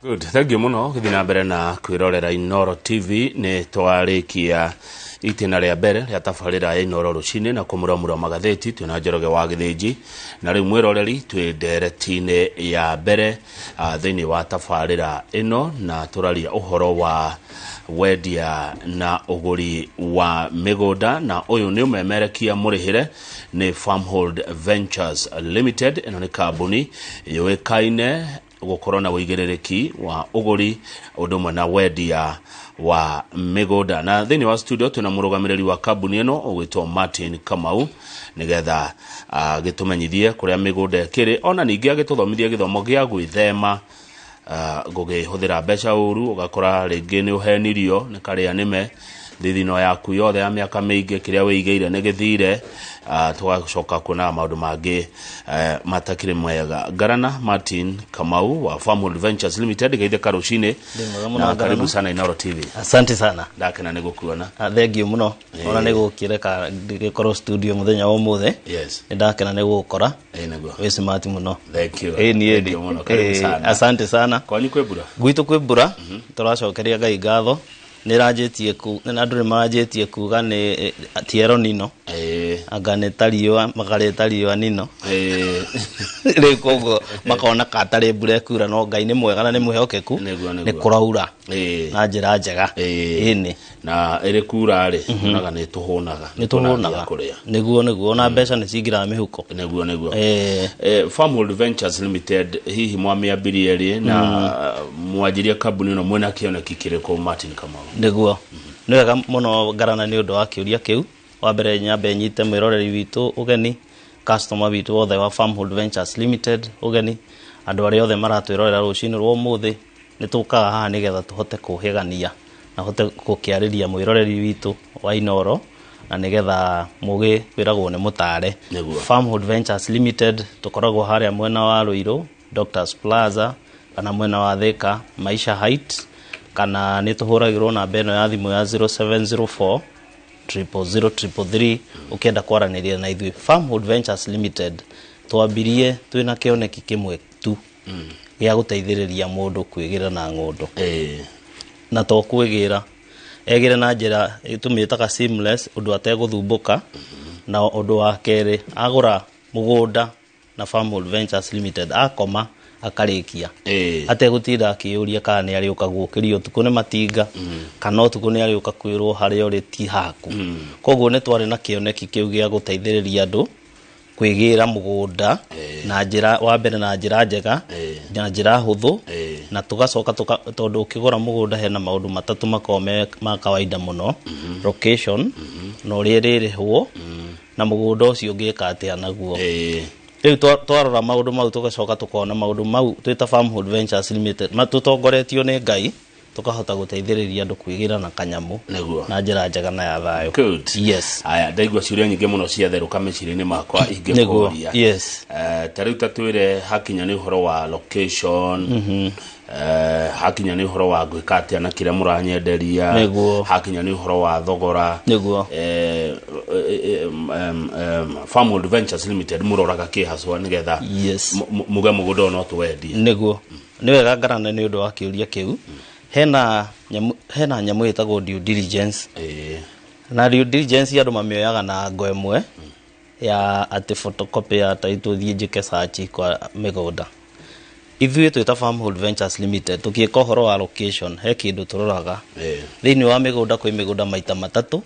Good. Thank you muno gũthiĩ na mbere na kwĩrorera Inoro TV. Nĩ twarĩkia itĩna rĩa mbere rĩa tabarĩra ya Inoro rũcinĩ na kũmuramura magathĩti twĩna Njoroge wa Gĩthĩnji, na rĩu mwĩroreri twĩ ndereti-inĩ ya mbere thĩinĩ wa tabarĩra ĩno, na tũraria ũhoro wa wendia na ũgũri wa mĩgũnda, na ũyũ nĩ ũmemerekia mũrĩhĩre nĩ Farmhold Ventures Limited. Ĩno nĩ kambuni yũĩkaine gũkorwo na ũigĩrĩrĩki wa ũgũri ũndũ ũmwe na wendia wa mĩgũnda, na thĩinĩ wa studio twĩna mũrũgamĩrĩri wa kambuni ĩno ũgwĩtwo Martin Kamau, nĩgetha agĩtũmenyithie kũrĩa mĩgũnda ĩkĩrĩ, ona ningĩ agĩtũthomithie gĩthomo gĩa gwĩthema gũkĩhũthĩra mbeca ũru, ũgakora rĩngĩ nĩ ũhenirio nĩ karĩa nĩme thithino yaku yothe ya mĩaka mĩingĩ, kĩrĩa wĩigĩire nĩ gĩthire. Tũgacoka kuonaga maũndũ mangĩ matakĩrĩ mega. Ngarana Martin Kamau wa Farmhold Ventures Limited, geithĩka rũcinĩ. Ndĩ mwega mũno, na Ngarana. Karibu sana Inoro TV. Asante sana. Ndakena nĩ gũkuona. Ah, thank you mũno ona nĩ gũkĩreka ngĩkorwo studio mũthenya wa ũmũthĩ. Nĩ ndakena nĩ gũgũkora. Ĩ nĩguo. Wĩ smart mũno. Thank you. Ĩ niĩ. Thank you mũno, karibu sana. Asante sana. Kwanyu kwĩ mbura? Gwitũ kwĩ mbura, tũracokeria Ngai ngatho. Nĩ ĩranjĩtie ku na andũ nĩ maranjĩtie kuga nĩ ti El Nino, anga nĩ ta riũa, makarĩta riũa nino. Rĩu koguo makona ka tarĩ mbura ĩkura, no Ngai nĩ mwega na nĩ mwĩhokeku. Nĩguo. Nĩ kũraura na njĩra njega. Ĩni. Na ĩrĩ kura rĩ, onaga nĩ tũhũnaga. Nĩ tũhũnaga. Kũrĩa. Nĩguo, ona mbeca nĩ cingĩraga mĩhuko. Nĩguo. Eh. Farmhold Ventures Limited, hihi mwamĩambirie rĩ na mwanjirie kambuni ĩno mwĩna kĩoneki kĩrĩkũ, Martin Kamau? Nĩguo, nĩ wega mũno Ngarana nĩ ũndũ wa kĩũria kĩu. Wa mbere nyambe nyite mwĩroreri witũ ũgeni, customer witũ othe wa Farmhold Ventures Limited ũgeni, andũ arĩa othe maratwĩrorera rũcinĩ rwa ũmũthĩ. Nĩ tũkaga haha nĩgetha tũhote kũhĩgania na hote gũkĩarĩria mwĩroreri witũ wa Inoro, na nĩgetha mũgĩ kwĩragwo nĩ mũtare. Farmhold Ventures Limited tũkoragwo harĩa mwena wa Ruiru, Doctors Plaza, kana mwena wa Thika, Maisha Height, kana nĩ tũhũragĩrwo namba ĩno ya thimũ ya 0704 000 333 ũkĩenda kwaranĩria na ithuĩ. Farmhold Ventures Limited twambirie twĩna kĩoneki kĩmwe tu gĩa gũteithĩrĩria mũndũ kwĩgĩra na ng'ũndũ, na to kwĩgĩra, egĩre na njĩra tũmĩtaga seamless, ũndũ ategũthumbũka. Na ũndũ wa kerĩ, agũra mũgũnda na Farmhold Ventures Limited, akoma akarĩkia ategũtinda akĩyũria kana nĩ arĩũka gũkĩrio ũtukũ nĩ matinga, kana ũtukũ nĩ arĩũka kwĩrwo harĩa ũrĩ ti haku. Koguo nĩ twarĩ na kĩoneki kĩu gĩa gũteithĩrĩria andũ kwĩgĩra mũgũnda na njĩra wa mbere na njĩra njega, na njĩra hũthũ. Na tũgacoka tondũ ũkĩgũra mũgũnda hena maũndũ matatũ makoragwo me ma kawaida mũno: location, na ũrĩa ĩrĩrĩhwo, na mũgũnda ũcio ũngĩka atĩa naguo. Rĩu twarora maũndũ mau, tũgacoka tũkona maũndũ mau twĩ ta Farmhold Ventures Limited tũtongoretio nĩ Ngai, tũkahota gũteithĩrĩria andũ kwĩgĩra na kanyamũ na njĩra njega na ya thayũ. Good. Yes. Aya, ndaigua ciũria nyingĩ mũno ciatherũka meciria-inĩ makwa ingĩkũria. Ta rĩu ta twĩre, hakinya nĩ ũhoro wa location, hakinya nĩ ũhoro wa gwĩka atĩa na kĩrĩa mũranyenderia, hakinya nĩ ũhoro wa thogora, Farmhold Ventures Limited mũroraga kĩ haswa nĩgetha muge mũgũnda ũyũ no tũwendie? Nĩguo, nĩ wega Ngarana nĩ ũndũ wa kĩũria kĩu. Hena nyamũ ĩtagwo due diligence. Na due diligence andũ mamĩoyaga na ngo ĩmwe ya atĩ photocopy ya title, thiĩ njĩke search kwa mĩgũnda. Ithuĩ twĩ ta Farmhold Ventures Limited, tũgĩka ũhoro wa location, he kĩndũ tũroraga. Thĩinĩ wa mĩgũnda kwĩ mĩgũnda maita matatũ: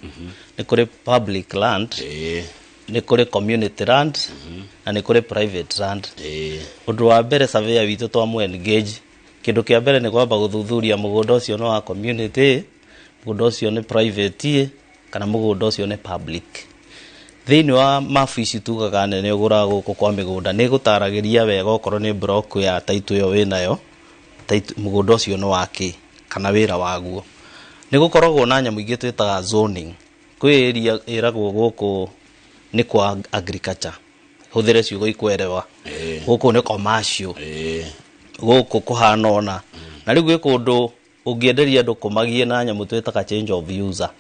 nĩ kũrĩ public land, nĩ kũrĩ community land, na nĩ kũrĩ private land. Ũndũ wa mbere, surveyor witũ twamũ engage, kĩndũ kĩa mbere nĩ kwamba gũthuthuria mũgũnda ũcio nĩ wa community, mũgũnda ũcio nĩ private, kana mũgũnda ũcio nĩ public. Thĩinĩ wa mabu ici tugaga nene ũgũraga gũkũ kwa mĩgũnda, nĩ gũtaragĩria wega okorwo nĩ block ya title ĩyo wĩnayo, mũgũnda ũcio nĩ wakĩ kana wĩra waguo. Nĩ gũkoragwo na nyamũ ingĩ twĩtaga zoning. Kwĩ area ĩragwo gũkũ nĩ kwa agriculture, hũthĩre ciugo ikwerewa, gũkũ nĩ commercial, gũkũ kũhana ũna. Na rĩu gwĩ kũndũ ũngĩenderia andũ kũmagie na nyamũ twĩtaga change of user.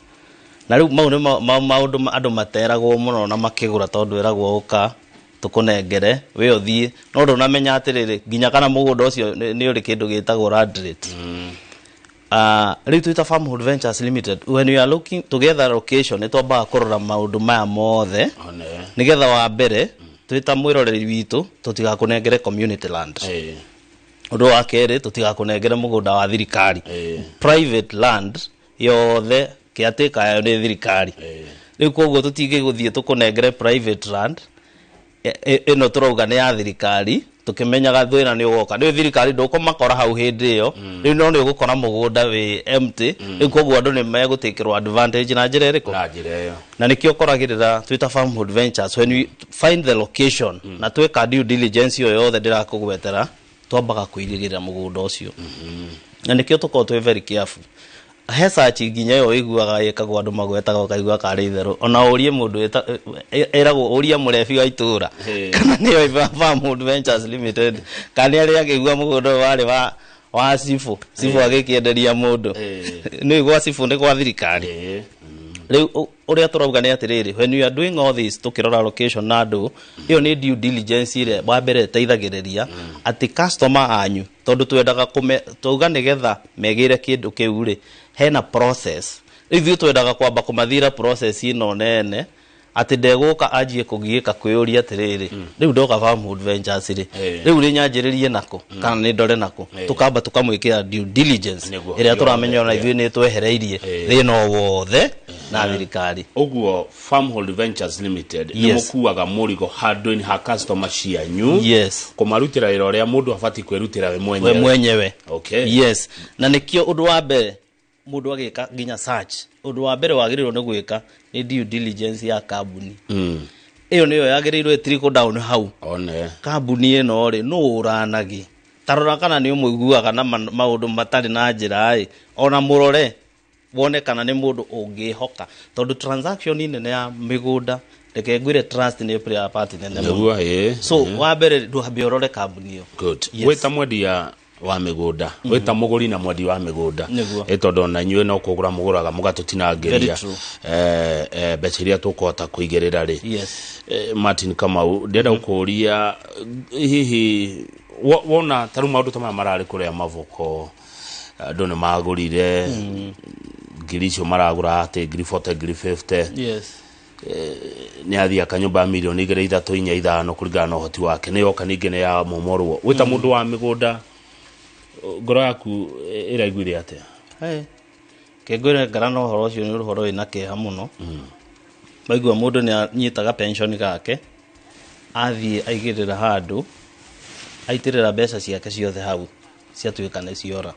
Na rĩu mau nĩ maũndũ andũ materagwo mũno na makĩgũra, tondũ ĩragwo ũka Tũkũnengere we ũthiĩ, no ndũnamenya atĩrĩrĩ, nginya kana mũgũnda ũcio nĩ ũrĩ kĩndũ gĩtagwo land rate. Rĩu twĩta Farmhold Ventures Limited, when we are looking together location, nĩ twambaga kũrora maũndũ maya mothe One. nĩgetha wa mbere, twĩta mwĩroreri witũ, tũtigakũnengere community land. Ũndũ wa kerĩ, tũtigakũnengere mũgũnda wa thirikari. Private land yothe kĩatĩka yayo nĩ thirikari. Rĩu koguo tũtingĩgũthiĩ tũkũnengere private land ĩno tũrauga nĩ ya thirikari, tũkĩmenyaga thĩna nĩ ũgoka nĩ thirikari, ndũkũmakora hau hĩndĩ ĩyo rĩu, no nĩ ũgũkora mũgũnda wĩ empty. Rĩu koguo andũ nĩ megũtĩkĩrwo advantage na njĩra ĩrĩkũ? Na njĩra ĩyo. Na nĩkĩo ũkoragĩrĩra twĩta Farmhold Ventures, when we find the location na tweka due diligence ĩyo yothe ndĩrakũgwetera, twambaga kũirigĩra mũgũnda ũcio, na nĩkĩo tũkoragwo twĩ very careful. He search nginya ĩyo ĩiguaga ĩkagwo, andũ magwetaga ũkaigua karĩ itherũ, ona ũrie mũndũ ĩragwo ũria mũrebi wa itũra kana nĩyo Farmhold Ventures Limited, kana nĩ arĩa akĩigua mũgũnda ũyũ warĩ wa cibũ, cibũ agĩkĩenderia mũndũ. Nĩ gwa cibũ, nĩ gwa thirikari. Rĩu ũrĩa tũrauga nĩ atĩrĩrĩ, when we are doing all this, tũkĩrora location na andũ, ĩyo nĩ due diligence ĩrĩa wa mbere ĩteithagĩrĩria atĩ customer anyu, tondũ twendaga kũme twauga nĩgetha megĩre kĩndũ kĩu rĩ, hena process. Rĩu ithuĩ twendaga kwamba kũmathira process ĩno nene atĩ ndegũka anjie kũgiĩka kwĩyũria atĩrĩrĩ, rĩu ndoka Farmhold Ventures rĩ, rĩu rĩ nyanjĩrĩrie nako kana nĩ ndore nako. Tũkamba tũkamwĩkĩra due diligence ĩrĩa tũramenya ona ithuĩ nĩ twehereirie thĩna o wothe na thirikari. Ũguo Farmhold Ventures Limited nĩ mũkuaga mũrigo handũ-inĩ ha customer cianyu kũmarutĩra wĩra ũrĩa mũndũ abatiĩ kwĩrutĩra we we mwenyewe. Mwenyewe. Yes, na nĩkĩo ũndũ wa mbere mũndũ agĩka nginya search, ũndũ wa mbere wagĩrĩirwo nĩ gwĩka nĩ due diligence ya kambuni. Ĩyo nĩyo yagĩrĩirwo ĩtrickle down hau. One. Kambuni ĩno rĩ, nũ ũranagi tarora kana nĩ ũmũiguaga na maũndũ matarĩ na njĩra ĩ, ona mũrore wone kana nĩ mũndũ ũngĩhoka, tondũ transaction nene ya mĩgũnda, reke ngwĩre, trust nĩ play a part nene mũno. Nĩguo, ĩĩ. So wa mbere ndwambe ũrore kambuni ĩyo. Good. Yes. Wĩta mwendia wa mĩgũnda, wĩta mũgũri na mwendi wa mĩgũnda. Nĩguo. Ĩ tondũ ona inyuĩ no kũgũra mũgũraga mũgatũtinangĩria Very true. Mbeca iria tũkũhota kũigĩrĩra rĩ. Martin Kamau, ndĩrenda gũkũria, hihi wona ta rĩu maũndũ ta maya mararĩ kũrĩa Mavoko, andũ nĩ magũrire ngiri icio maragũra atĩ ngiri 40, ngiri 50, nĩ athiĩ akanyũmba ya mirioni 2, 3, 4, 5 kũringana na ũhoti wake, nĩ yoka ningĩ nĩ ya momorwo. Wĩta mũndũ wa mĩgũnda, ngoro yaku ĩraiguire atĩa? Hey. Kĩngwĩre ngara na ũhoro ũcio nĩ ũhoro wĩna kĩeha mũno. Waigua mũndũ nĩ anyitaga pension gake, athiĩ aigĩrĩra handũ, aitĩrĩra mbeca ciake ciothe hau, ciatuĩka nĩ ciora.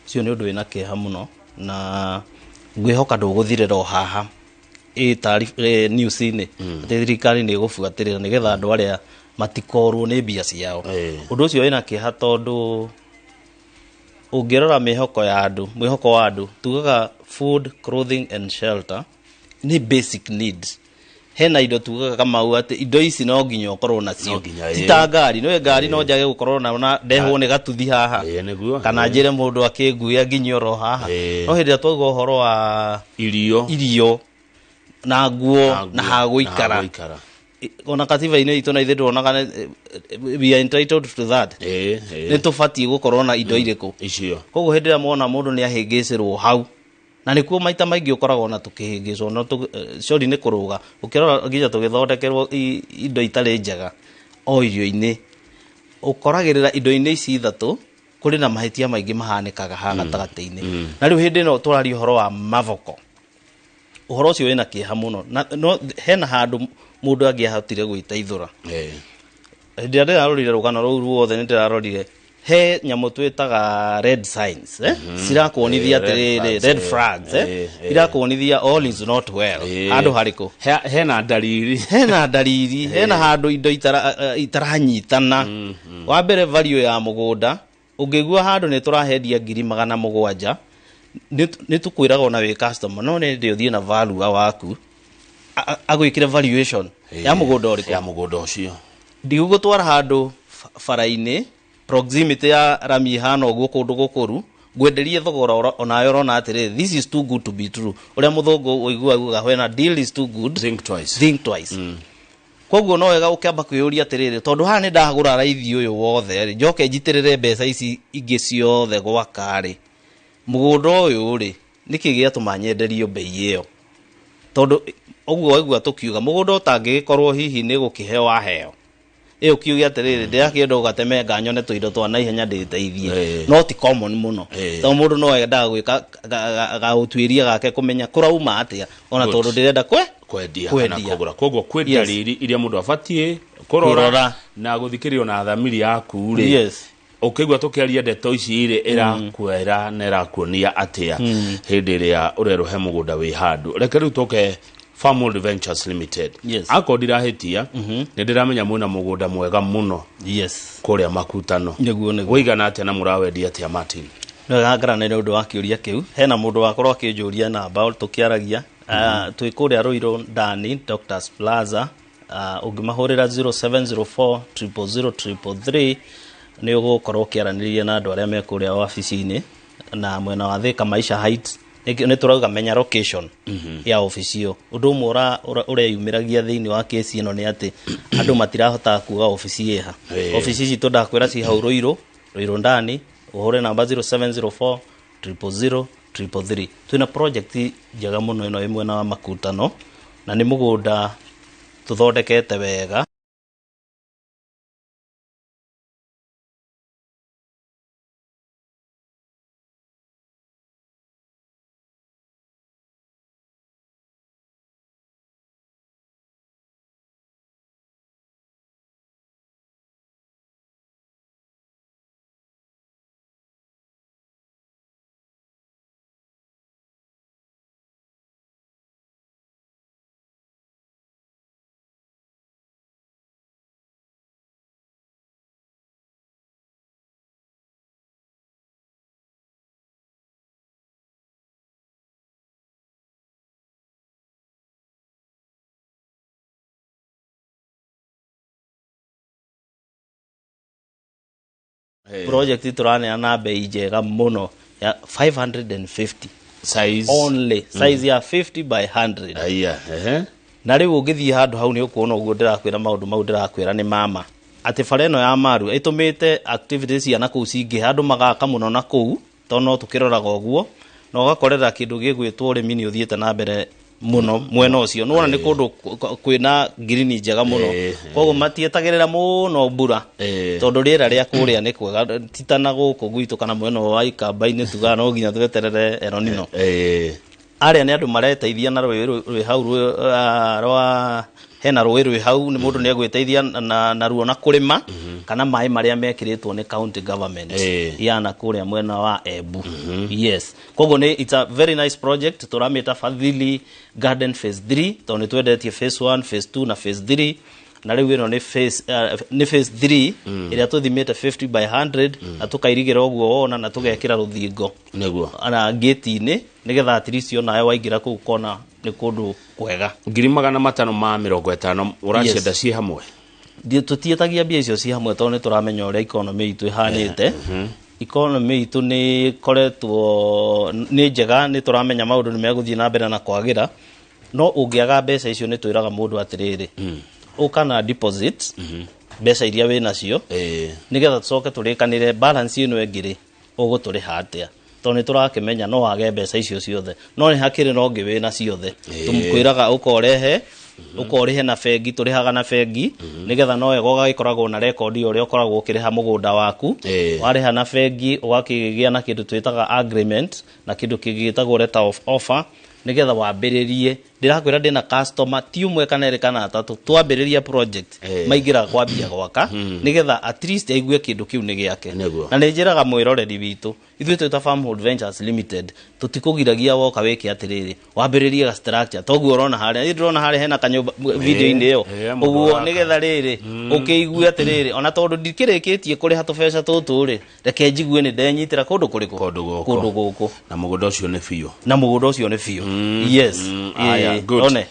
Ũcio nĩ ũndũ wĩna kĩeha mũno, na ngwĩhoka ndũgũthirĩra o haha ĩ news-inĩ atĩ thirikari nĩ ĩgũbuatĩrĩra nĩgetha andũ arĩa matikorwo nĩ mbia ciao. Ũndũ ũcio wĩna kĩeha tondũ ũngĩrora mĩhoko ya andũ, mwĩhoko wa andũ, tugaga food, clothing and shelter nĩ basic needs. Hena indo tugaga Kamau atĩ indo ici no nginya ũkorwo nacio. No nginya, Ti ta ngari, nĩwe ngari no njage gũkorwo nayo na ndehwo nĩ gatuthi haha, Ĩĩ, nĩguo. kana njĩre mũndũ akĩnguĩa nginya oro haha. No hĩndĩ ĩrĩa twauga ũhoro wa irio, irio na nguo na ha na gũikara, gũikara, ona katiba-inĩ itũ na ithuĩ ndwonaga we are entitled to that. Ĩĩ, ĩĩ. Nĩ tũbatiĩ gũkorwo na indo irĩkũ. Icio. Koguo hĩndĩ ĩrĩa mwona mũndũ nĩ ahĩngĩcĩrwo hau, na nĩkuo maita maingĩ ũkoragwo na tũkĩhĩngĩcwo no sorry nĩ kũrũga, ũkĩrora nginya tũgĩthondekerwo indo itarĩ njega o irio-inĩ, ũkoragĩrĩra indo-inĩ ici ithatũ kũrĩ na mahĩtia maingĩ mahanĩkaga haha gatagatĩ-inĩ. Na rĩu hĩndĩ ĩno tũraria ũhoro wa Mavoko, ũhoro ũcio wĩna kĩeha mũno, na no hena handũ mũndũ angĩahotire gwĩteithũra. Hĩndĩ ĩrĩa ndĩrarorire rũgano rũu ruothe, nĩ ndĩrarorire he nyamũ twĩtaga red signs, eh? Cirakuonithia Red atĩrĩrĩ, flags, red flags, eh? Irakuonithia all is not well. Handũ harĩkũ? Hena ndariri. Hena ndariri, hena handũ indo itaranyitana. Wa mbere, value ya mũgũnda, ũngĩigua handũ nĩ tũrahendia ngiri 700, nĩ tũkwĩraga ona wĩ customer no nĩ ndĩ ũthiĩ na valuer waku agwĩkĩre valuation ya mũgũnda ũrĩkũ, ya mũgũnda ũcio. Ndigũgũtwara handũ bara-inĩ, proximity ya rami ihana ũguo, kũndũ gũkũru, ngwenderie thogora onawe ũrona atĩrĩrĩ, this is too good to be true. Ũrĩa mũthũngũ ũiguaga, when a deal is too good, think twice. Think twice. Koguo no wega ũkĩamba kwĩyũria atĩrĩrĩ, tondũ haha nĩ ndagũra raithi ũyũ wothe rĩ, njoke njitĩrĩre mbeca ici ingĩ ciothe gwaka rĩ, mũgũnda ũyũ rĩ, nĩkĩ gĩatũma nyenderio mbei ĩyo? Tondũ ũguo waigua tũkiuga mũgũnda ũtangĩgĩkorwo hihi nĩ gũkĩheo waheo, ĩ ũkiuge atĩrĩrĩ, ndĩrakĩenda ũgatemenga nyone tũindo twa naihenya ndĩteithie. No ti common mũno. Tondũ mũndũ no endaga gwĩka gaũtuĩria gake kũmenya kũrauma atĩa, ona tondũ ndĩrenda kwe kwendia kana kwendia. Kũgũra. Koguo kwĩ ndariri iria mũndũ abatiĩ kũrora. Kũrora na gũthikĩrĩrio na thamiri yaku rĩ. Ũkĩigua tũkĩaria ndeto ici rĩ, ĩrakwĩra na ĩrakuonia atĩa hĩndĩ ĩrĩa ũrerũhe mũgũnda wĩ handũ. Reke rĩu tũke Farmhold Ventures Limited. Akorwo ndirahĩtia, nĩ ndĩramenya mwĩna mũgũnda mwega mũno kũrĩa Makutano. Nĩguo. Wĩigana atĩa na mũrawendia atĩa, Martin? Wega, ngarana nĩ ũndũ wa kĩũria kĩu. Hena mũndũ wakorwo akĩnjũria namba tũkĩaragia. Twĩ kũrĩa Ruiru Ndani, Doctors Plaza. Ũngĩmahũrĩra 0704 000 333 nĩ ũgũkorwo ũkĩaranĩria na andũ arĩa me kũrĩa wabici-inĩ na mwena wa Thika Maisha Heights. Nĩ tũrauga menya location ya obici ĩyo. Ũndũ ũmwe ũreyumĩragia thĩinĩ wa kesi ĩno nĩ atĩ andũ matirahota kuga obici ĩha. Obici ici tũndakwĩra ci hau Ruiru, Ruiru Ndani, ũhũre namba 0704 000 333. Twĩna project njega mũno ĩno ĩ mwena wa Makutano, na nĩ mũgũnda tũthondekete wega. Project tũraneana bei njega mũno ya 550 size only, size ya 50 by 100. Aya, ehe. Na rĩu ũngĩthiĩ handũ hau nĩ ũkuona ũguo ndĩrakwĩra, maũndũ mau ndĩrakwĩra nĩ mama atĩ bara ĩno ya maru ĩtũmĩte activities cia na kũu cingĩhe, andũ magaka mũno na kũu, tondũ no tũkĩroraga ũguo na ũgakorera kĩndũ gĩgwĩtwo ũrĩmi nĩ ũthiĩte na mbere mũno mwena ũcio. Nĩwona nĩ kũndũ kwĩna ngirini njega mũno. Koguo matietagĩrĩra mũno mbura tondũ rĩera rĩa kũrĩa nĩ kwega, ti ta na gũkũ gwitũ kana mwena wa Ikamba-inĩ tugaga no nginya tweterere El Nino. Arĩa nĩ andũ mareteithia na rũĩ rwĩ hau rwa hena rũĩ rwĩ hau, nĩ mũndũ nĩ egwĩteithia na ruo na kũrĩma kana maĩ marĩa mekĩrĩtwo nĩ county government ya na kũrĩa mwena wa Embu. Yes, koguo nĩ it's a very nice project, tũramĩta Fadhili Garden phase 3, tondũ nĩ twendetie phase 1, phase 2 na phase 3, na rĩu ĩno nĩ phase, nĩ phase 3 ĩrĩa tũthimĩte 50 by 100 na tũkairigĩra ũguo wona na tũgekĩra rũthingo na ngĩti-inĩ nĩgetha at least onawe waingĩra kũu kona nĩ kũndũ kwega. 550,000 ũracienda ciĩ hamwe? Tũtiĩtagia mbia icio ci hamwe tondũ nĩ tũramenya ũrĩa economy itũ ĩhanĩte. Economy itũ nĩ ĩkoretwo nĩ njega, nĩ tũramenya maũndũ nĩ megũthiĩ na mbere na kwagĩra, no ũngĩaga mbeca icio nĩ twĩraga mũndũ atĩrĩrĩ, ũka na deposit mbeca iria wĩ nacio nĩgetha tũcoke tũrĩkanĩre balance ĩno ĩngĩ rĩ, ũgũtũrĩha atĩa, tondũ nĩ tũrakĩmenya no wage mbeca icio ciothe, no nĩ hakĩrĩ na ũngĩ wĩna ciothe. Tũmkwĩraga ũkorehe ũkorĩhe na bengi, tũrĩhaga na bengi nĩgetha no wega ũgagĩkoragwo na rekondi ya ũrĩa ũkoragwo ũkĩrĩha mũgũnda waku. Warĩha na bengi ũgakĩgĩa na kĩndũ twĩtaga agreement na kĩndũ kĩngĩ gĩtagwo letter of offer nĩgetha wambĩrĩrie. Ndĩrakwĩra ndĩna customer ti ũmwe kana erĩ kana atatũ, twambĩrĩria project maingĩraga kwambia gwaka nĩgetha at least aigue kĩndũ kĩu nĩ gĩake. Na nĩ njĩraga mwĩroreri witũ, ithuĩ twĩ ta Farmhold Ventures Limited tũtikũgiragia woka wĩke atĩrĩrĩ, wambĩrĩrie ga structure toguo ũrona harĩa. Niĩ ndĩrona harĩa hena kanyũmba video-inĩ ĩyo. Mũndũ ũguo ũraka. Nĩgetha rĩrĩ ũkĩigue atĩrĩrĩ, ona tondũ ndikĩrĩkĩtie kũrĩha tũbeca tũtũ rĩ, reke njigue nĩ ndenyitĩra kũndũ kũrĩkũ. Kũndũ gũkũ. Kũndũ gũkũ. Na mũgũnda ũcio nĩ biũ. Na mũgũnda ũcio nĩ biũ, yes. Aya, good. One.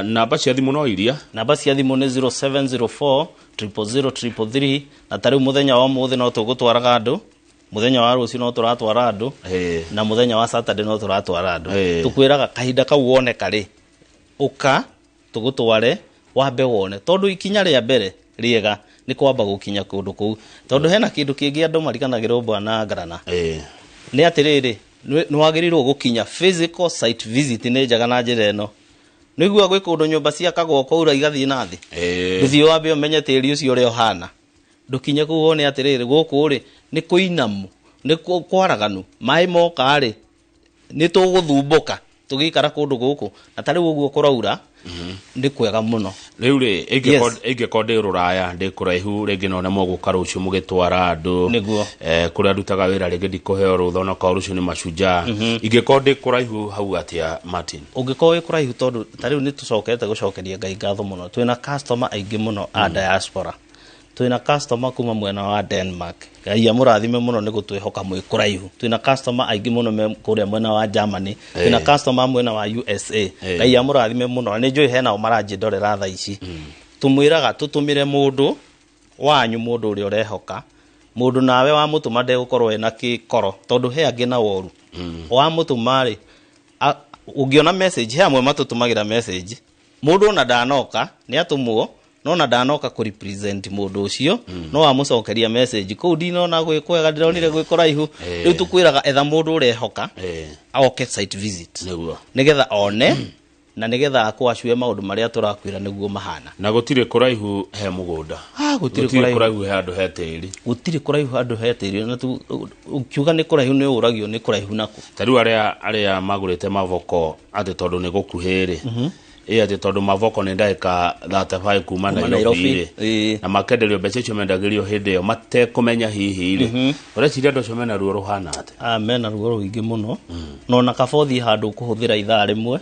Namba cia thimũ no iria? Namba cia thimũ nĩ 0704 000 333, na ta rĩu mũthenya wa ũmũthĩ no tũgũtwaraga andũ, mũthenya wa rũciũ no tũratwara andũ, na mũthenya wa Saturday no tũratwara andũ. Tũkwĩraga kahinda kau woneka rĩ, ũka tũgũtware. Wambe wone, tondũ ikinya rĩa mbere rĩega nĩ kwamba gũkinya kũndũ kũu, tondũ hena kĩndũ kĩngĩ andũ mariganagĩrwo, bwana Ngarana. Nĩ atĩrĩrĩ, nĩ wagĩrĩirwo gũkinya physical site visit. Nĩ njega na njĩra ĩno, nĩguo gwĩ kũndũ nyũmba ciakagwo kwaura igathiĩ na thĩ. Ndũthiĩ wambe ũmenye tĩri ũcio ũrĩa ũhana, ndũkinye kũu wone atĩrĩrĩ, gũkũ rĩ nĩ kũinamu, nĩ kwaraganu, maĩ moka rĩ nĩ tũgũthumbũka tũgĩikara kũndũ gũkũ, na ta rĩu ũguo kũraura nĩ kwega mũno. Rĩu rĩ, ingĩkorwo ndĩ rũraya, ndĩ kũraihu, rĩngĩ no nemwo gũka rũciũ mũgĩtwara andũ. Kũrĩa ndutaga wĩra rĩngĩ ndikũheo rũtha, onokorwo rũciũ nĩ mashujaa. Ingĩkorwo ndĩ kũraihu hau atĩa, Martin? Ũngĩkorwo wĩ kũraihu, tondũ ta rĩu nĩ tũcokete gũcokeria Ngai ngatho mũno, twĩna customer aingĩ mũno a diaspora, twĩna customer kuma mwena wa Denmark. Ngai amũrathime mũno nĩ gũtwĩhoka mwĩ kũraihu. Twĩna customer aingĩ mũno me kũrĩa mwena wa Germany, twĩna customer mwena wa USA. Ngai amũrathime mũno, na nĩ njũĩ hena o maranjĩndorera thaa ici. Tũmwĩraga tũtũmĩre mũndũ wanyu, mũndũ ũrĩa ũrehoka, mũndũ nawe wamũtũma ndegũkorwo ena kĩkoro, tondũ he angĩ na woru. Wamũtũma rĩ, ũngĩona message, he amwe matũtũmagĩra message, mũndũ ona ndanoka, nĩ atũmwo no na ndanoka kũ represent mũndũ ũcio, no amũcokeria message kũu, ndinona gwĩ kwega, ndĩronire gwĩ kũraihu. Rĩu tũkwĩraga etha mũndũ ũrehoka oke site visit, nĩgetha one na nĩgetha akwacue maũndũ marĩa tũrakwĩra nĩguo mahana. Na gũtirĩ kũraihu he mũgũnda. Ah, gũtirĩ. Gũtirĩ kũraihu. Kũraihu he handũ he tĩri. Gũtirĩ kũraihu handũ he tĩri, na ũkiuga nĩ kũraihu nĩ ũragio nĩ kũraihu naku. Ta rĩu arĩa magũrĩte mavoko atĩ tondũ nĩ gũkuhĩ rĩ, ĩ atĩ tondũ mavoko nĩ ndagĩka 35 kuma Kuma Nairobi Nairobi, rĩ, na makenderio mbeca icio mendagĩrio hĩndĩ ĩyo matekũmenya hihi rĩ, ũreciria andũ acio mena ruo rũhana atĩa? Ah, mena ruo rũingĩ mũno, na ona kaba ũthiĩ handũ ũkũhũthĩra ithaa rĩmwe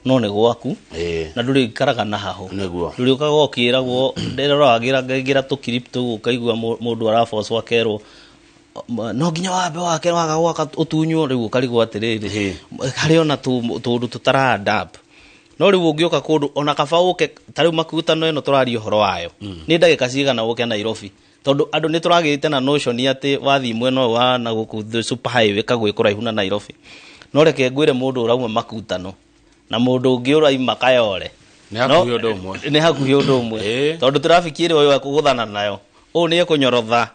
no nĩ gwaku, na ndũrĩikaraga na hahũ. Ndũrĩũkaga ũkĩragwo ndĩroragĩra ngaingĩra tũkirip tũu, ũkaigua mũndũ arabocwo akerwo no nginya wambe wake waga gwaka ũtunywo, rĩu ũkarigwo atĩrĩrĩ, harĩ ona tũndũ tũtara adapt. No rĩu ũngĩũka kũndũ, ona kaba ũke ta rĩu Makutano ĩno tũraria ũhoro wayo, nĩ ndagĩka cigana ũke Nairobi? Tondũ andũ nĩ tũragĩte na notion atĩ wathiĩ mwena ũyũ wa na gũkũ the super highway kagwĩ kũraihu na Nairobi. No reke ngwĩre, mũndũ ũrauma Makutano na mũndũ ũngĩ ũraima Kayole Nĩ hakuhĩ ũndũ ũmwe. Nĩ hakuhĩ ũndũ ũmwe, tondũ traffic ĩrĩa ũyũ ekũgũthana nayo, ũũ nĩ ekũnyorotha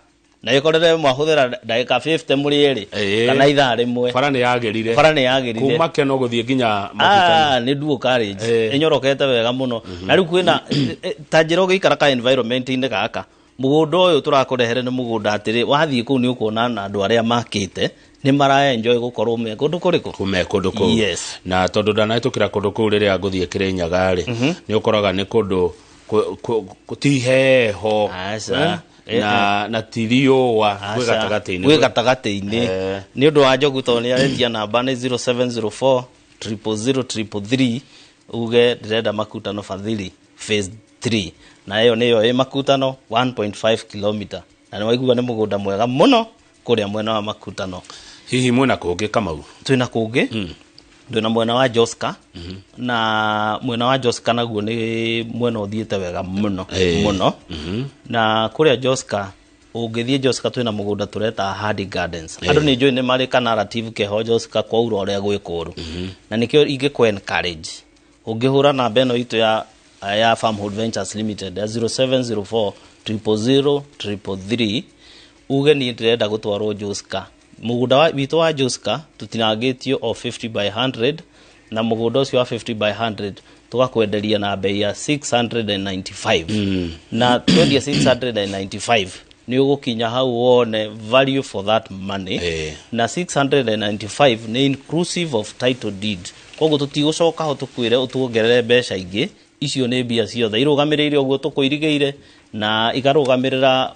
na ĩkorere mwahũthĩra ndagĩka 50 mũrĩ erĩ kana ithaa rĩmwe. Bara nĩ yagĩrire. Bara nĩ yagĩrire. Kuma Keno gũthiĩ nginya Makutano. Ah, nĩ dual carriage. Ĩnyorokete wega mũno, na rĩu kwĩna ta njĩra ũgĩikara ka environment-inĩ gaka. Mũgũnda ũyũ tũrakũrehere nĩ mũgũnda atĩrĩ, wathiĩ kũu nĩ ũkuona na andũ arĩa makĩte nĩ mara enjoy gũkorwo me kũndũ kũrĩkũ. Kume kũndũ kũu. Na tondũ ndanahĩtũkĩra kũndũ kũu rĩrĩa ngũthiĩ Kĩrĩnyaga rĩ, nĩ ũkoraga nĩ kũndũ ti heho. Aca. Na ti riũa, gwĩ gatagatĩ-inĩ. Gwĩ gatagatĩ-inĩ. Nĩ ũndũ wa Njogu, tondũ nĩ aretia namba nĩ 0704 000 333, uge ndĩrenda Makutano Fadhili phase 3, na ĩyo nĩyo ĩ Makutano 1.5 km, na nĩ waigua nĩ mũgũnda mwega mũno kũrĩa mwena wa Makutano. Hihi mwĩna kũngĩ, Kamau? Twĩna kũngĩ, twĩna mwena wa Joska, na mwena wa Joska naguo nĩ mwena ũthiĩte wega mũno mũno. Na kũrĩa Joska, ũngĩthiĩ Joska, twĩna mũgũnda tũreta Hardy Gardens. Andũ nĩ njũĩ nĩ marĩ ka narrative keho Joska kwaura ũrĩa gwĩ kũũru, na nĩkĩo ingĩkũ encourage ũngĩhũra namba ĩno itũ ya Farmhold Ventures Limited ya 0704 000 333, uge niĩ ndĩrenda gũtwarwo Joska. Mũgũnda witũ wa Joska tũtinangĩtio o 50 by 100, na mũgũnda ũcio wa 50 by 100 tũgakwenderia na bei ya 695, na twendia 695 nĩ ũgũkinya hau wone value for that money. Na 695 nĩ inclusive of title deed, koguo tũtigũcoka ho tũkwĩre ũtuongerere mbeca ingĩ. Icio nĩ mbia ciothe irũgamĩrĩire ũguo tũkũirigĩire, na ikarũgamĩrĩra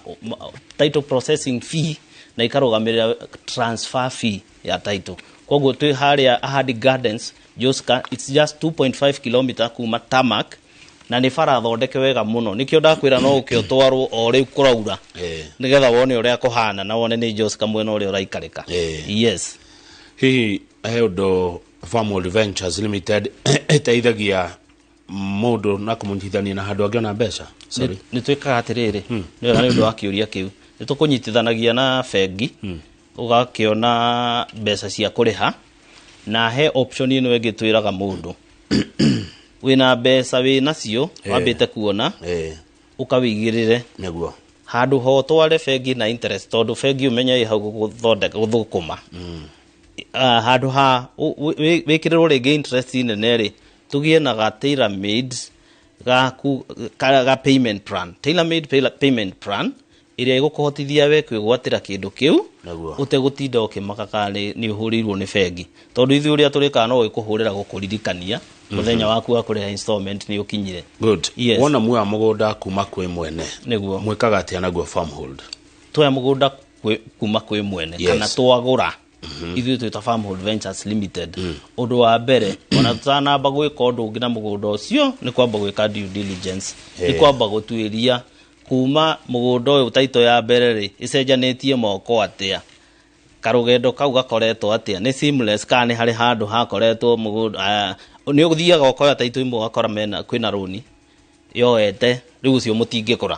title processing fee na ikarũgamĩrĩra transfer fee ya title. Koguo twĩ harĩa Ahadi Gardens Joska, it's just 2.5 km kuma tarmac, na nĩ bara thondeke wega mũno. Nĩkĩo ndakwĩra no ũke ũtwarwo o rĩu kũraura, nĩgetha wone ũrĩa kũhana na wone nĩ Joska mwena ũrĩa ũraikarĩka. Yes. Hihi he ũndũ Farmworld Ventures Limited ĩteithagia mũndũ na kũmũnyitithania na handũ angĩona mbeca? Sorry. Nĩ twĩkaga atĩrĩrĩ, nĩ wega nĩ ũndũ wa kĩũria kĩu. Nĩ tũkũnyitithanagia na bengi, ũgakĩona mbeca cia kũrĩha, na he option ĩno ĩngĩ twĩraga mũndũ. Wĩna mbeca wĩ nacio wambĩte kuona, ũkawĩigĩrĩre handũ ho ũtware bengi na interest, tondũ bengi ũmenye ĩ hau gũgũthondeka gũthũkũma. Handũ ha wĩkĩrĩrwo rĩngĩ interest nene rĩ, tũgĩe na ga tailor made gaku ga payment plan, tailor made payment plan ĩrĩa ĩgũkũhotithia we kwĩgwatĩra kĩndũ kĩu ũtegũtinda ũkĩmaka kana nĩ ũhũrĩirwo nĩ bengi, tondũ ithuĩ ũrĩa tũrĩkaga no ĩkũhũrĩra gũkũririkania mũthenya waku wa kũrĩha installment nĩ ũkinyire. Good. Yes. Wona muoya mũgũnda kuma kwĩ mwene, Nĩguo. mwĩkaga atĩa naguo Farmhold? Twoya mũgũnda kuma kwĩ mwene kana twagũra, ithuĩ twĩta Farmhold Ventures Limited, ũndũ wa mbere ona tũtanamba gwĩka ũndũ ũngĩ na mũgũnda ũcio nĩ kwamba gwĩka due diligence, nĩ kwamba gũtuĩria kuma mũgũnda ũyũ taito ya mbere rĩ ĩcenjanĩtie moko atĩa, karũgendo kau gakoretwo atĩa, nĩ seamless kana nĩ harĩ handũ hakoretwo mũgũnda. Nĩ ũthiaga ũkoya taito imwe ũgakora mena kwĩna rũni yoete, rĩu ũcio mũtingĩkũra,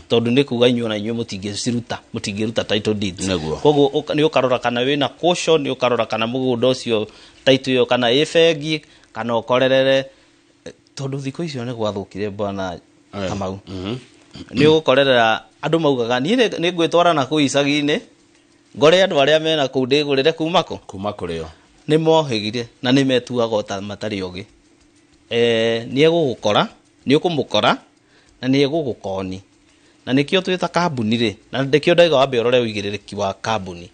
tondũ nĩ kuga inyuĩ ona inyuĩ mũtingĩciruta, mũtingĩruta title deeds. Koguo nĩ ũkarora kana wĩna caution, nĩ ũkarora kana mũgũnda ũcio title ĩyo kana ĩ bengi kana ũkorerere, tondũ thikũ icio nĩ gwathũkire bwana Kamau. Nĩ ũgũkorerera andũ maugaga niĩ nĩ ngwĩtwara na kũu icagi-inĩ ngore andũ arĩa mena kũu ndĩgũrĩre kuma kũ kuma kũrĩ o. Nĩ mohĩgire na nĩ metuaga ota matarĩ ogĩ. Nĩ egũgũkora, nĩ ũkũmũkora na nĩ egũgũkoni, na nĩkĩo twĩta kambuni rĩ, na nĩkĩo ndaiga wambe ũrore ũigĩrĩrĩki wa kambuni,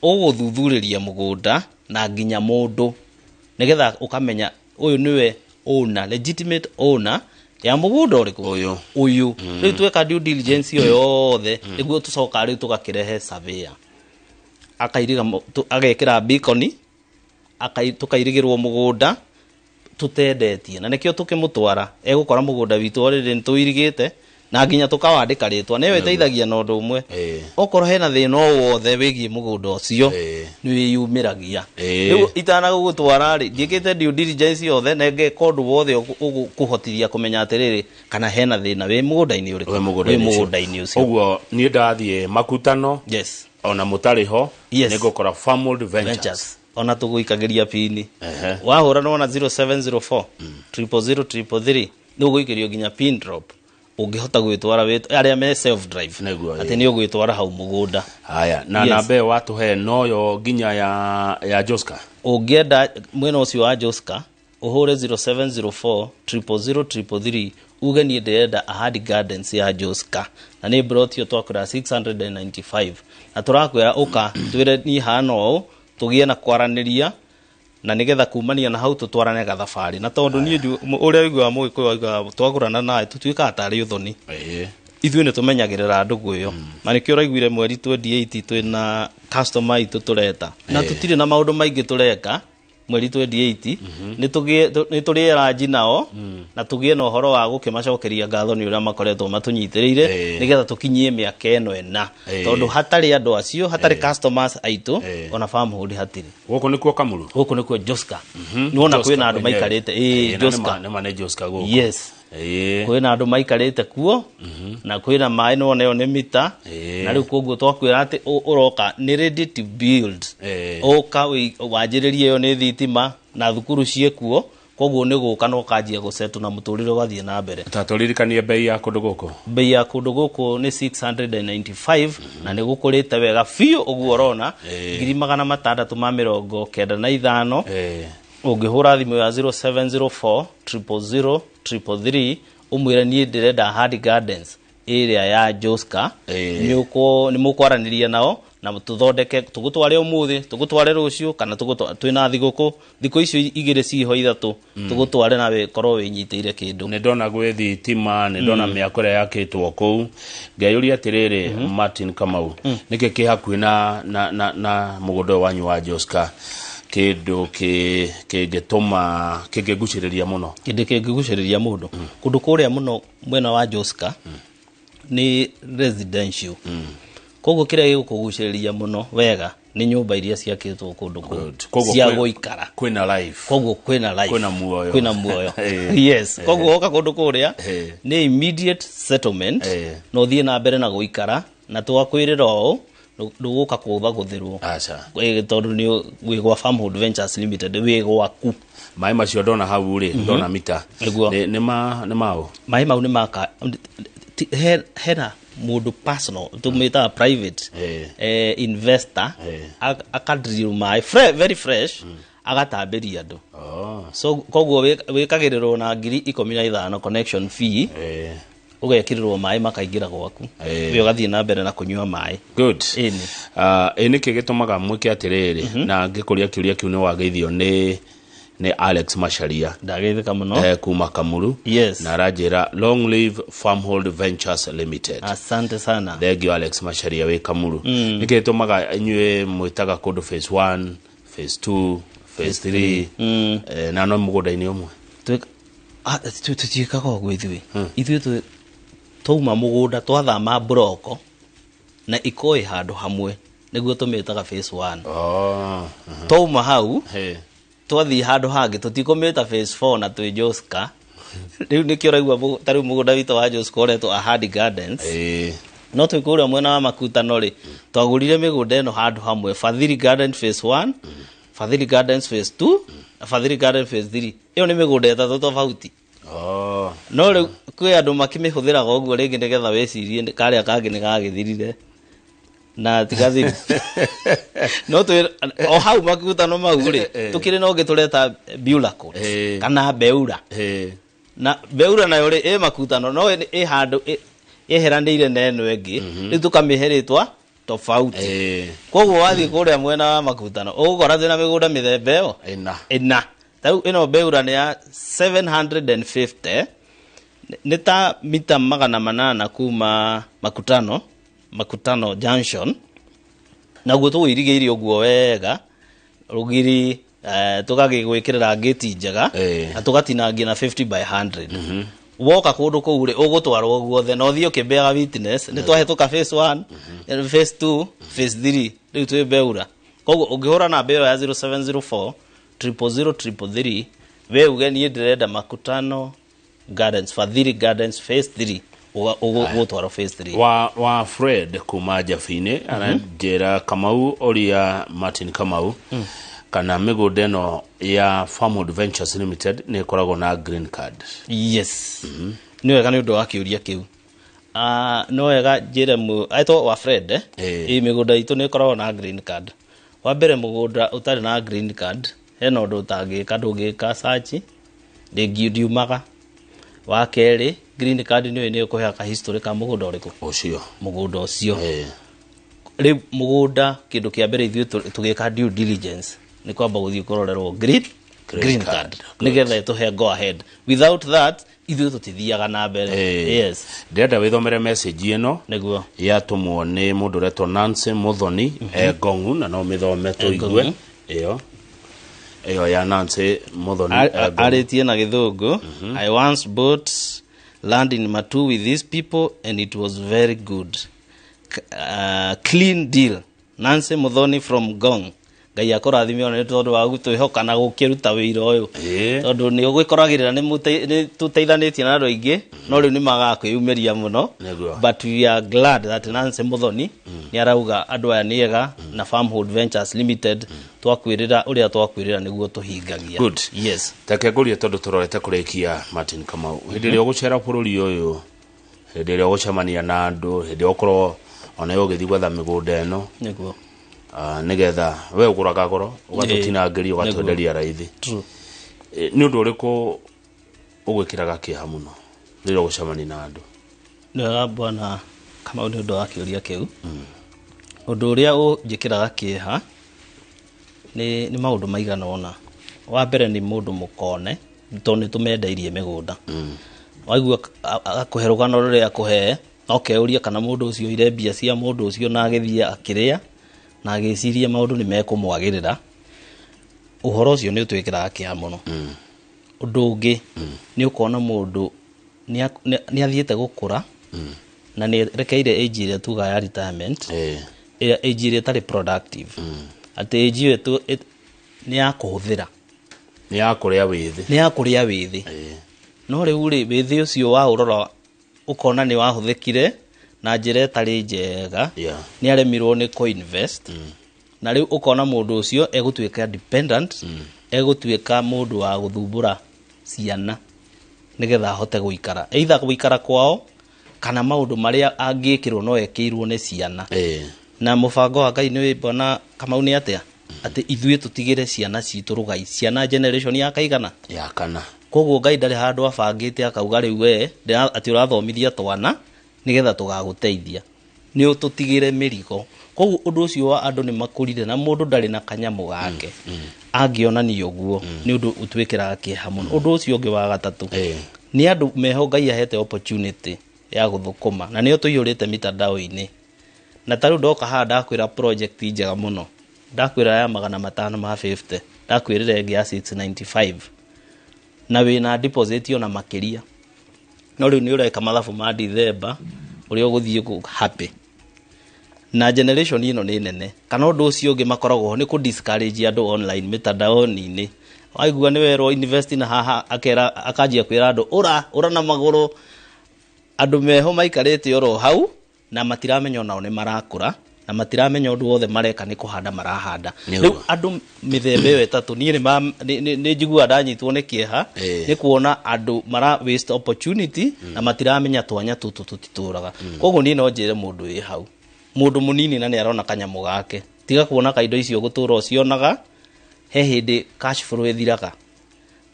ũgũthuthurĩria mũgũnda na nginya mũndũ nĩgetha ũkamenya ũyũ nĩwe owner, legitimate owner ya mũgũnda ũrĩkũ. Ũyũ. Ũyũ. Rĩu tweka due diligence ĩyo yothe nĩguo tũcoka rĩu tũgakĩrehe surveyor akairiga agekĩra beacon, tũkairigĩrwo mũgũnda tũtendetie, na nĩkĩo tũkĩmũtwara egũkora mũgũnda witũ already nĩ tũirigĩte na nginya tũkawandĩka rĩtwa. Nĩyo ĩteithagia na ũndũ ũmwe, okorwo hena thĩna o wothe wĩgiĩ mũgũnda ũcio nĩ wĩyumĩragia. Rĩu itanagũgũtwara rĩ, ndiĩkĩte due diligence yothe na ngeka ũndũ wothe ũkũhotithia kũmenya atĩrĩrĩ kana hena thĩna wĩ mũgũnda-inĩ ũrĩkũ, wĩ mũgũnda-inĩ wĩ ũcio. mũgũnda-inĩ ũcio. Ũguo niĩ ndathiĩ makutano ona mũtarĩ ho, nĩngũkora Farmhold Ventures. Ventures. Ona tũgũikagĩria pini. Wahũra nĩwona 0704 000 333 nĩ ũgũikĩrio nginya pin drop, ũngĩhota gwĩtwara arĩa me self drive, atĩ nĩ ũgwĩtwara hau mũgũnda. Haya, na namba ĩyo watũhe noyo nginya ya Joska. Ũngĩenda mwena ũcio wa Joska ũhũre 0704 000 333 uge niĩ ndĩrenda Ahadi Gardens ya Joska, na nĩ plot ĩyo twakwĩra 695, na tũrakwĩra ũka twĩre niĩ hana ũũ, tũgĩe na kwaranĩria na nĩgetha kumania na hau tũtwarane gathabarĩ, na tondũ niĩ ũrĩa ũiguaga mũgĩkũyũ augaga twagũrana nawe tũtuĩkaga tarĩ ũthoni. Ithuĩ nĩ tũmenyagĩrĩra ndũgũ ĩyo, na nĩkĩo ũraiguire mweri 28 twĩna customer aitũ tũreta, na tũtirĩ na maũndũ maingĩ tũreka mweri 28, nĩ tũrĩe ranji nao na tũgĩe na ũhoro wa gũkĩmacokeria ngatho nĩ ũrĩa makoretwo matũnyitĩrĩire nĩgetha tũkinyie mĩaka ĩno ĩna, tondũ hatarĩ andũ acio, hatarĩ customers aitũ, ona Farmhold hatirĩ. Gũkũ nĩkuo Kamuru? Gũkũ nĩkuo Joska. Nĩwona Joska kwĩna andũ kwenyewe. maikarĩte. Na Joska. nĩma nĩ Joska gũkũ. Yes. Kwĩna andũ maikarĩte kuo na kwĩna maĩ, nĩwona ĩyo nĩ mita. Na rĩu koguo twakwĩra atĩ ũroka nĩ ready to build. Ũka wanjĩrĩrie, ĩyo nĩ thitima na thukuru ciĩkuo, koguo nĩ gũka na ũkanjia gũsettle na mũtũrĩre ũgathiĩ na mbere. Ta tũririkanie bei ya kũndũ gũkũ. Bei ya kũndũ gũkũ nĩ 695 na nĩ gũkũrĩte wega biũ ũguo ũrona, 695. Ũngĩhũra thimũ ya 0704 000 333 ũmwĩre niĩ ndĩrenda Ahadi Gardens ĩrĩa ya Joska, nĩ mũkwaranĩria nao na tũthondeke, tũgũtware ũmũthĩ, tũgũtware rũciũ, kana twĩna thigũkũ, thikũ icio igĩrĩ ciho ithatũ, tũgũtware na wĩkorwo wĩnyitĩire kĩndũ. Nĩ ndona gwĩ thitima, nĩ ndona mĩako ĩrĩa yakĩtwo kũu, ngeyũria atĩrĩrĩ, Martin Kamau, nĩkĩ kĩ hakuhĩ na mũgũnda ũyũ wanyu wa Joska, kĩndũ kĩngĩtũma kĩngĩgucĩrĩria mũno? Kĩndũ kĩngĩgucĩrĩria mũndũ kũndũ kũrĩa mũno mwena wa Joska nĩ residential, koguo kĩrĩa gĩgũkũgucĩrĩria mũno wega nĩ nyũmba iria ciakĩtwo kũndũ kũu Good. Koguo cia gũikara. Kwĩna life. Koguo kwĩna life. Kwĩna muoyo. Kwĩna muoyo. Yes. Koguo woka kũndũ kũrĩa nĩ immediate settlement, na ũthiĩ na mbere na gũikara, na twakwĩrĩra ũũ Ndũgũka kũthagũthĩrwo. Aca. Tondũ nĩ wĩ gwa Farmhold Ventures Limited, wĩ gwaku. Maĩ macio ndona hau rĩ, ndona mita. Nĩguo. Nĩ maũ? Maĩ mau nĩ maka hena mũndũ personal tũmĩtaga private investor, akadrill maĩ very fresh, agatambĩria andũ. So koguo wĩkagĩrĩrwo na 15,000 connection fee, ũgekĩrĩrwo maĩ makaingĩra gwaku, we ũgathiĩ na mbere na kũnyua maĩ. Good. Ĩni. Ĩ nĩkĩ gĩtũmaga mwĩke atĩrĩrĩ, na ngĩkũria kĩũria kĩu nĩ wageithio nĩ Alex Macharia. Ndageithĩka mũno. Kuma Kamuru. Yes. Na aranjĩra, "Long live Farmhold Ventures Limited." Asante sana. Thank you, Alex Macharia wĩ Kamuru. Nĩkĩ gĩtũmaga inyuĩ mwĩtaga kũndũ phase 1, phase 2, phase 3, na no mũgũnda-inĩ ũmwe? Tũtiĩkaga ũguo ithuĩ. Ithuĩ twauma mũgũnda, twathama mburoko na ikoĩ handũ hamwe, nĩguo tũmĩtaga phase 1. Oh. Twauma hau, Hey. twathiĩ handũ hangĩ, tũtikũmĩta phase 4 na twĩ Joska. Rĩu nĩkĩo ũraigua ta rĩu mũgũnda witũ wa Joska ũretwo Ahadi Gardens. No twĩ kũrĩa mwena wa Makutano rĩ, twagũrire mĩgũnda ĩno handũ hamwe, Fadhili Garden phase 1, Fadhili Gardens phase 2 na Fadhili Garden phase 3. Ĩyo nĩ mĩgũnda ĩtatũ tofauti. No rĩu kwĩ andũ makĩmĩhũthĩraga ũguo rĩngĩ nĩgetha wĩcirie karĩa kangĩ nĩ gagĩthirire na tigathiri. No twĩ o hau Makutano mau rĩ, tũkĩrĩ na ũngĩ tũreta Beulah Court, kana Beura. Na Beura nayo rĩ, ĩ Makutano, no ĩ handũ ĩheranĩire na ĩno ĩngĩ, rĩu tũkamĩhe rĩtwa tofauti. Koguo wathiĩ kũrĩa mwena wa Makutano, ũgũkora twĩna mĩgũnda mĩthemba ĩyo Ĩna. Ĩna. Tarĩu ĩno Beura nĩ ya 750, nĩ ta mita 800 kuma Makutano Junction. Naguo tũwĩirigĩire ũguo wega rũgiri, tũgagĩgwĩkĩrĩra ngĩti njega, na tũgatinangia na 50 by 100. Woka kũndũ kũu rĩ, ũgũtwarwo guothe na ũthiĩ ũkĩmbeaga witness nĩ twahĩtũka phase 1, phase 2, phase 3, rĩu twĩ Beura. Koguo ũngĩhũra namba ĩyo ya 0704 000 333, we uge niĩ ndĩrenda Makutano Gardens, Fadhili Gardens phase 3, ũgũtwarwo phase 3. Wa Fred kuma Jabinĩ aranjĩra, "Kamau, ũria Martin Kamau kana mĩgũnda ĩno ya Farmwood Ventures Limited nĩ ĩkoragwo na green card." Yes, nĩ wega nĩ ũndũ wa kĩũria kĩu. No wega njĩre etwo wa Fred, eh? Ĩĩ. Ĩ mĩgũnda itũ nĩ ĩkoragwo na green card. Wa mbere, mũgũnda ũtarĩ na green card, hena ũndũ ũtangĩka, ndũngĩka search rĩngĩ, ndiumaga. Wa kerĩ, green card nĩ nĩ ĩkũheaga history ka mũgũnda ũrĩkũ. Ũcio. Mũgũnda ũcio. Rĩu Rĩu mũgũnda, kĩndũ kĩa mbere ithuĩ tũgĩka due diligence nĩ kwamba gũthiĩ kũrorerwo green Green green card. card, nĩgetha ĩtũhe go ahead. Without that, ithuĩ tũtithiaga na mbere. Yes. Ndĩrenda wĩthomere message ĩno. Nĩguo. Yatũmwo nĩ mũndũ ũretwo Nancy Muthoni e Ngongu, na no mĩthome tũigue. Ngongu. Ĩyo ya Nancy Muthoni e Ngongu. Arĩtie na Gĩthũngũ, "I once bought land in Matu with these people and it was very good. Clean deal. Nancy Muthoni from Ngong." Ngai akũrathime ona nĩ tondũ wa gũtwĩhoka na gũkĩruta wĩra ũyũ, tondũ nĩ ũgĩkoragĩrĩra nĩ tũteithanĩtie na andũ aingĩ, no rĩu nĩ magaga kwĩyumĩria mũno. But we are glad that Nancy Muthoni nĩ arauga andũ aya nĩ ega na Farmhold Ventures Limited, twakwĩrĩra ũrĩa twakwĩrĩra nĩguo tũhingagia. Good. Yes. Reke ngũrie, tondũ tũrorete kũrĩkia, Martin Kamau, hĩndĩ ĩrĩa ũgũcera bũrũri ũyũ, hĩndĩ ĩrĩa ũgũcemania na andũ, hĩndĩ ĩrĩa ũkorwo ona ũgĩthiĩ gwetha mĩgũnda ĩno, nĩgetha we ũgũraga goro, ũgatũtinangĩria, ũgatwenderia raithi. True. Nĩ ũndũ ũrĩkũ ũgwĩkĩraga kĩeha mũno rĩrĩa ũgũcemania na andũ? Nĩ wega, bwana Kamau, nĩ ũndũ wa kĩũria kĩu. Ũndũ ũrĩa ũnjĩkĩraga kĩeha nĩ maũndũ maigana ũna. Wa mbere nĩ mũndũ mũkone, tondũ nĩ tũmendeirie mĩgũnda, waigua akũhe rũgano rũrĩa akũhe, no keuria kana mũndũ ũcio oire mbia cia mũndũ ũcio na agĩthiĩ akĩrĩa na agĩciria maũndũ nĩ mekũmwagĩrĩra. Ũhoro ũcio nĩ ũtwĩkĩraga kĩeha mũno. Ũndũ ũngĩ nĩ ũkona mũndũ nĩ athiĩte gũkũra na nĩ rekeire age ĩrĩa tugaga ya retirement, ĩrĩa age ĩrĩa ĩtarĩ productive, atĩ age ĩyo nĩ ya kũhũthĩra. Nĩ ya kũrĩa wĩthĩ. Nĩ ya kũrĩa wĩthĩ. No rĩu rĩ, wĩthĩ ũcio wa ũrora ũkona nĩ wahũthĩkire. Na njĩra ĩtarĩ njega. Yeah. Nĩ aremirwo nĩ co-invest, na rĩu ũkona mũndũ ũcio egũtuĩka dependent, egũtuĩka mũndũ wa gũthumbũra ciana nĩgetha ahote gũikara, either gũikara kwao kana maũndũ marĩa angĩkĩrwo no ekĩirwo nĩ ciana. Na mũbango wa Ngai nĩ bwana Kamau nĩ atĩa atĩ ithuĩ tũtigĩre ciana citũ rũgai, ciana generation ya kaigana? Ya kana. Koguo Ngai ndarĩ handũ abangĩte akauga rĩu we atĩ ũrathomithia twana nĩgetha tũgagũteithia, nĩ ũtũtigĩre mĩrigo. Koguo ũndũ ũcio wa andũ nĩ makũrire na mũndũ ndarĩ na kanyamũ gake angĩonania ũguo, nĩ ũndũ ũtwĩkĩraga kĩeha mũno. Ũndũ ũcio ũngĩ wa gatatũ, nĩ andũ meho Ngai ahete opportunity ya gũthũkũma na nĩo tũiyũrĩte mitandao-inĩ. Na ta rĩu ndoka haha ndakwĩra project njega mũno, ndakwĩra ya 550, ndakwĩrĩra ĩngĩ ya 695 na wĩna deposit ona makĩria, no rĩu nĩ ũreka mathabu ma December ũrĩa ũgũthiĩ happy na generation ĩno nĩ nene. Kana ũndũ ũcio ũngĩ makoragwo ho nĩ kũ discourage andũ online mitandao-inĩ. Waigua nĩ werwo invest na haha, akera akanjia kwĩra andũ ũra ũra na magũrũ. Andũ meho maikarĩte oro hau na matiramenya onao nĩ marakũra na matiramenya ũndũ wothe mareka nĩ kũhanda marahanda. Nĩguo. Rĩu andũ mĩthemba ĩyo ĩtatũ, niĩ nĩ njiguaga ndanyitwo nĩ kĩeha nĩ kuona andũ mara waste opportunity na matiramenya twanya tũtũ tũtitũraga. Koguo niĩ no njĩre mũndũ wĩ hau, mũndũ mũnini na nĩ arona kanyamũ gake, tiga kuona kaindo icio gũtũra ũcionaga, he hĩndĩ cash flow ĩthiraga.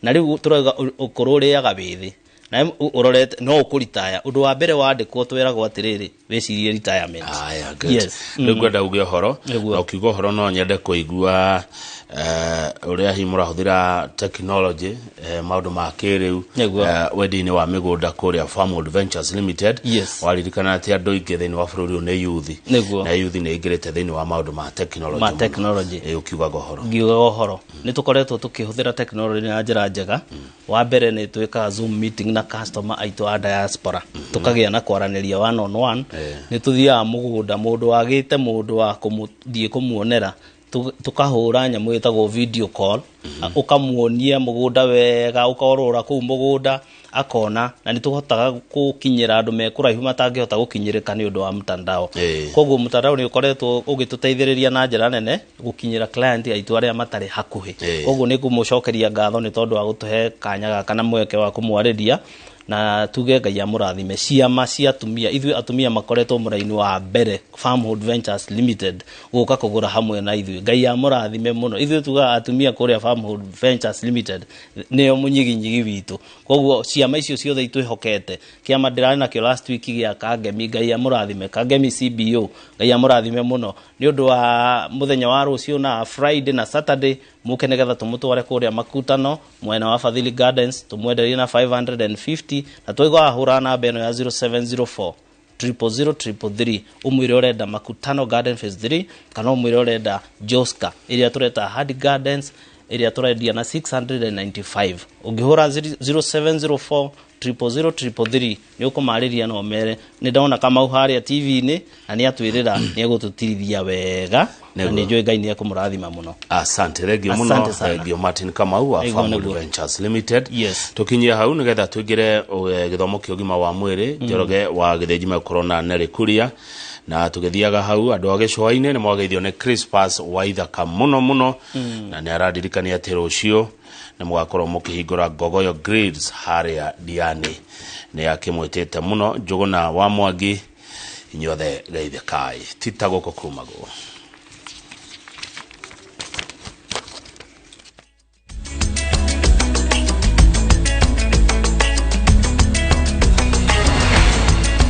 Na rĩu tũrauga ũkũrũ ũrĩaga wĩthĩ na ũrorete no ũkũritaya. Ũndũ wa mbere wandĩkwo twĩragwo atĩrĩrĩ, wĩcirie retirement. Aya, good. Yes. Rĩu ngwenda uge ũhoro. Nĩguo. Na ũkiuga ũhoro no nyende kũigua ũrĩa hihi mũrahũthĩra technology, maũndũ ma kĩrĩu Nĩguo. Wendia-inĩ wa mĩgũnda kũrĩa Farmwood Ventures Limited. Yes. Waririkana atĩ andũ aingĩ thĩinĩ wa bũrũri ũyũ nĩ youth. Nĩguo. Na youth nĩ ĩingĩrĩte thĩinĩ wa maũndũ ma technology Ma mũno. technology. Ũkiugaga ũhoro. Ngiugaga ũhoro, nĩ tũkoretwo tũkĩhũthĩra technology na njĩra njega. Wa mbere nĩ twĩkaga Zoom meeting na customer aitũ a diaspora, tũkagĩa na kwaranĩria one on one. Nĩ tũthiaga mũgũnda, mũndũ wagĩte mũndũ wa kũmũthiĩ kũmuonera, tũkahũra nyamũ ĩtagwo video call, ũkamuonia mũgũnda wega, ũkorũra kũu mũgũnda akona, na nĩ tũhotaga gũkinyĩra andũ me kũraihu matangĩhota gũkinyĩrĩka nĩ ũndũ wa mtandao. Koguo mtandao nĩ ũkoretwo ũgĩtũteithĩrĩria na njĩra nene gũkinyĩra client aitũ arĩa matarĩ hakuhĩ. Koguo nĩ ngũmũcokeria ngatho nĩ tondũ wa gũtũhe kanya gaka na mweke wa kũmwarĩria, na tuge Ngai amũrathime. Ciama cia atumia, ithuĩ atumia makoretwo mũraini wa mbere Farmhold Ventures Limited gũka kũgũra hamwe na ithuĩ. Ngai amũrathime mũno. Ithuĩ tugaga atumia kũrĩa Farmhold Ventures Limited nĩo mũnyiginyigi witũ. Koguo ciama icio ciothe itwĩhokete, kĩama ndĩrarĩ nakĩo last week gĩa Kangemi, Ngai amũrathime. Kangemi CBO, Ngai amũrathime mũno nĩ ũndũ wa mũthenya wa rũciũ na Friday na Saturday, mũke nĩgetha tũmũtware kũrĩa Makutano mwena wa Fadhili Gardens, tũmwenderie na 550. Na twaigua ahũra namba ĩno ya 0704 000 333, ũmwĩre ũrenda Makutano Garden Phase 3 kana ũmwĩre ũrenda Joska ĩrĩa tũreta Hard Gardens ĩrĩa tũrendia na 695. Ũngĩhũra 0704 000 333 nĩ ũkũmarĩria na ũmere nĩ ndona Kamau harĩa TV-inĩ na nĩ atwĩrĩra nĩ egũtũtirithia wega, na Nĩguo. nĩ njũĩ Ngai nĩ ekũmũrathima mũno. Asante, thengio mũno. Asante sana. Thengio Martin Kamau wa Nĩguo, Farmwood nĩguo. Ventures Limited. Yes. Tukinyie hau nigetha tuingire gĩthomo kĩa ũgima wa mwĩrĩ. Njoroge wa Gĩthĩnji megũkorwo na Nelly Kuria, na tũgĩthiaga hau andũ a gĩcũa-inĩ nĩ mwageithio nĩ Crispus Waithaka mũno mũno, na nĩ araririkania atĩ rũciũ nĩ mũgakorwo mũkĩhingũra Ngogoyo Grills harĩa Diani. Nĩ akĩmwĩtĩte mũno Njũgũna wa Mwangi. Inyuothe geithĩkai, tita gũkũ kumagwo.